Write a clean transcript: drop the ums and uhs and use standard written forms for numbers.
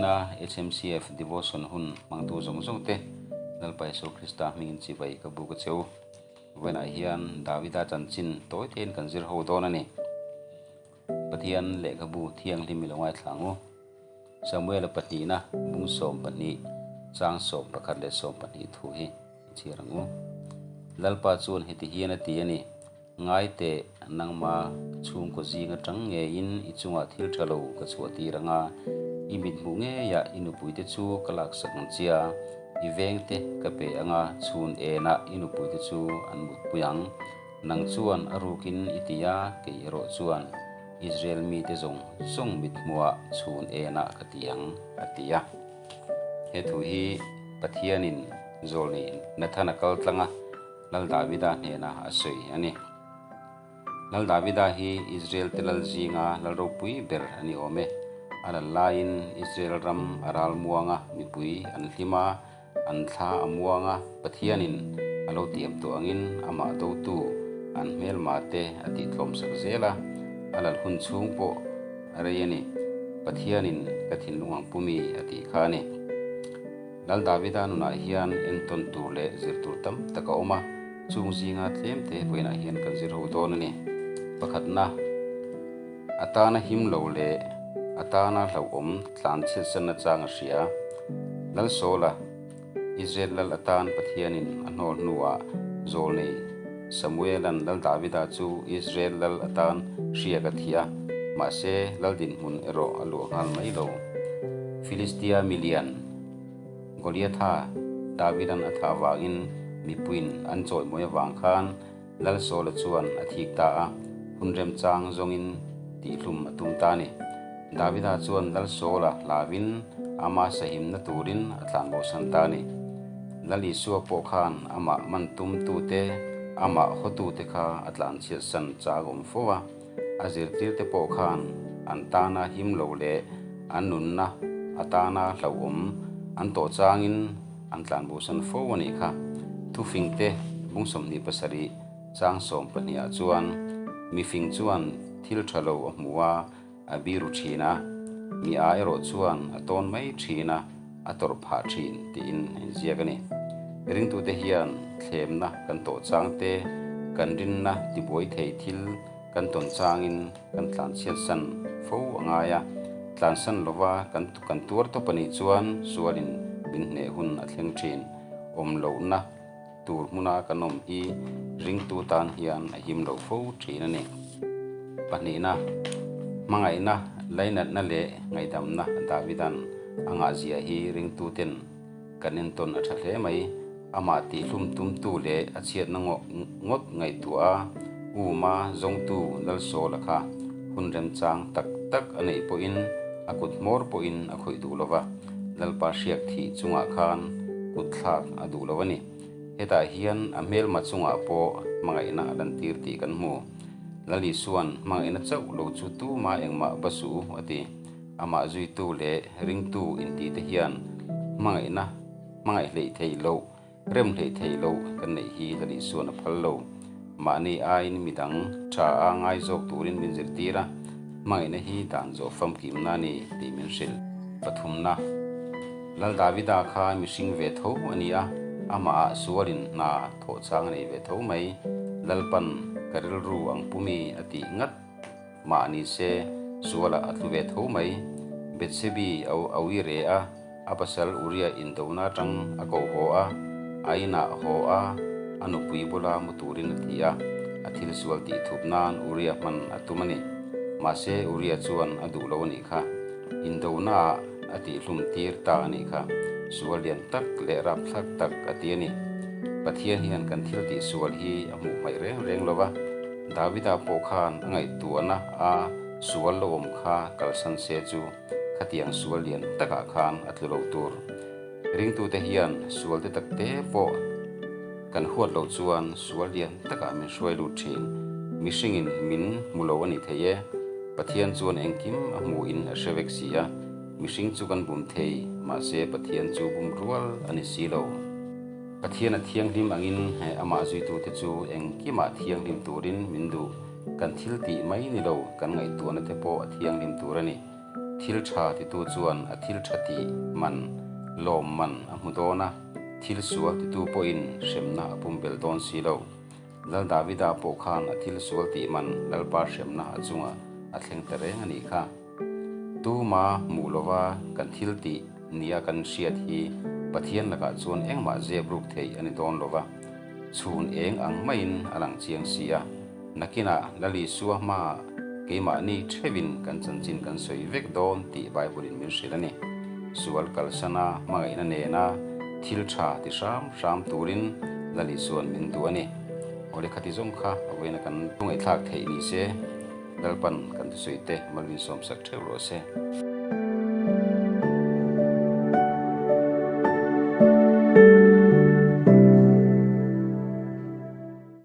Vawiina HMCF Devotion hun hmangtu zawng zawng te Lalpa Isua Krista hmingin chibai ka buk a che u. Vawiinah hian Davida chanchin tawi tein kan zir ho dawn a ni. Pathian lehkhabu thianghlim i lo ngaithla ang u. Samuela pahnihna bung 12 chang 11 leh 12 thu hi i chhiar ang u. Lalpa chuan heti hian a ti a ni. Ngai teh, nangma chhungkaw zing atang ngeiin i chungah thil tha lo ka chhuah tir ang a, i mithmuh ngeiah i nupuite chu ka laksak ang che a, i vengte ka pe ang a, chhun enah i nupuite chu an mutpui ang. Nang chuan a rukin i ti a, kei erawh chuan Israel mite zawng zawng mithmuhah chhun enah ka ti ang, a ti a. He thu hi Pathianin zawlnei Nathana kal tlang a. Lal Davida hnenah a sawi a ni. Lal Davida hi Israel te lal zinga lal ropui ber a ni awm e. A lal laiin Israel ram a ral muang a, mipui an hlim a, an thla a muang a, Pathianin a lo tiam tawh angin amah dotu an hmelma te a tihtlawmsak zel a, a lal hun chhung pawh a rei a ni. Pathianin ka thinlung ang pumi a tih kha a ni. Lal Davida nunah hian entawn tur leh zir tur tam tak a awm a, chung zinga tlem te vawiinah hian kan zir ho dawn a ni. Pakhatna, a tana him lo leh a tana hlauhawm tlan chhiatsanna chang a hria. Lal Saula, Israel lal atan Pathianin a hnawl hnuah zawlnei Samuela'n Lal Davida chu Israel lal atan hriak a thi a, mahse lal dinhmun erawh a luah nghal mai lo. Filistia milian Goliatha Davida'n a thah avangin mipuiin an chawimawi avang khan Lal Saula chuan a thik ta a, hun remchang zawngin tihhlum a tum ta a ni. Davida chuan Lal Saula hlauin ama sahimna turin a tlanbosan ta a ni. Lal Isua pawh khan amah man tumtute, amah hawtute kha a tlanchhiatsan chak awm fo a. A zirtirte pawh khan an tana him lo leh an nunna atana hlauhawm an tawh changin an tlanbosan fo a nih kha. Thufingte bung 27 chang 12 ah chuan mifing chuan thil tha lo a hmu a, a biru thin a, mi a erawh chuan a tawn mai thin a, a tawrh phah thin tiin a inziak a ni. Ringtute hian thlemna kan tawh chang te, kan rinna tibuai thei thil kan tawn changin kan tlanchhiatsan fo a ngai a, tlansan lova kan kan tuar tawp a nih chuan sualin min hneh hun a thleng thin. Awm lohna tur hmuna kan awm hi ringtu tan hian a him lo fo thin a ni. Pahnihna, hmangaihna, lainatna leh ngaihdamna Davida'n a ngahzia hi ringtuten kan entawn a tha hle mai. Amah tihhlum tumtu leh a chhiatna ngawt ngaihtuah a, Uma zawngtu Lalsawla kha hun remchang tak tak a neih pawhin a kut hmawr pawhin a khawih duh lo va, Lalpa hriak thih chungah khan kut thlak a duh lo a ni. Hetah hian a hmelma chungah pawh hmangaihna a lantir tih kan hmu. Lal Isua'n hmangaihna chauh lo chu tuma engmah va suh u a ti. Amah zuitu leh ringtu intihte hian hmangaihna hmangaih hleih theih loh, rem hleih theih loh kan neih hi Lal Isua'n a phal lo. Mahni aiin midang tha a ngai zawk turin min zirtir a, hmangaihna hi dan zawh famkimna a ni tih min hrilh. Pathumna, Lal Davida kha mihring ve tho a ni a, amahah sualin hna thawh chang a nei ve tho mai. Lalpan ka rilru ang pumi a tih ngat mah ni se, sualah a tlu ve tho mai. Bethsebi a ui re a, a pasal Uria indona atang a ko haw a, a inah haw a, a nupui bula mu turin a ti a, a thil sual tih thup nan Uria hman a tum a ni. Mahse Uria chuan a duh lo a nih kha. Indonaah a tihhlum tir ta a nih kha. Sual lian tak leh rapthlak tak a ti a ni. Pathian hian kan thil tih sual hi a hmuh hmaih reng reng lo va, Davida pawh khan a ngaihtuahna a sual lo awm kha kalsan se chu khatiang sual lian takah khan a tlu lo tur. Ringtute hian sual te takte pawh kan huat loh chuan sual lian takah min hruai lut thin. Mihringin min hmu lo a ni thei e. Pathian chuan engkim a hmuhin a hre vek si a, mihring chu kan bum thei, mahse Pathian chu bum rual a ni si lo. Pathian a thianghlim angin amah zuitute chu engkimah thianghlim turin min duh. Kan thil tih mai ni lo, kan ngaihtuahna te pawh a thianghlim tur a ni. Thil tha titu chuan a thil tha tih man, lawm man a hmu dawn a, thil sual titu pawhin hremna a pumpelh dawn si lo. Lal Davida pawh khan a thil sual tih man Lalpa hremna a chungah a thleng ta reng a nih kha. Tuma hmuh lova kan thil tih nia kan hriat hi Pathian lakah chuan engmah zep ruk theih a ni dawn lova, chhun eng ang maiin a lang chiang si a. Nakinah Lal Isua hmaah keimahni theuhin kan chanchin kan sawi vek dawn tih Bible-in min hrilh a ni. Sual kalsana hmangaihna nena thil tha ti hram hram turin Lal Isua'n min duh a ni. Awle khati zawng kha a vawiina kan ngaihthlak theih ni se, Lalpan kan thusawi te malwinsawmsak theuh rawh se.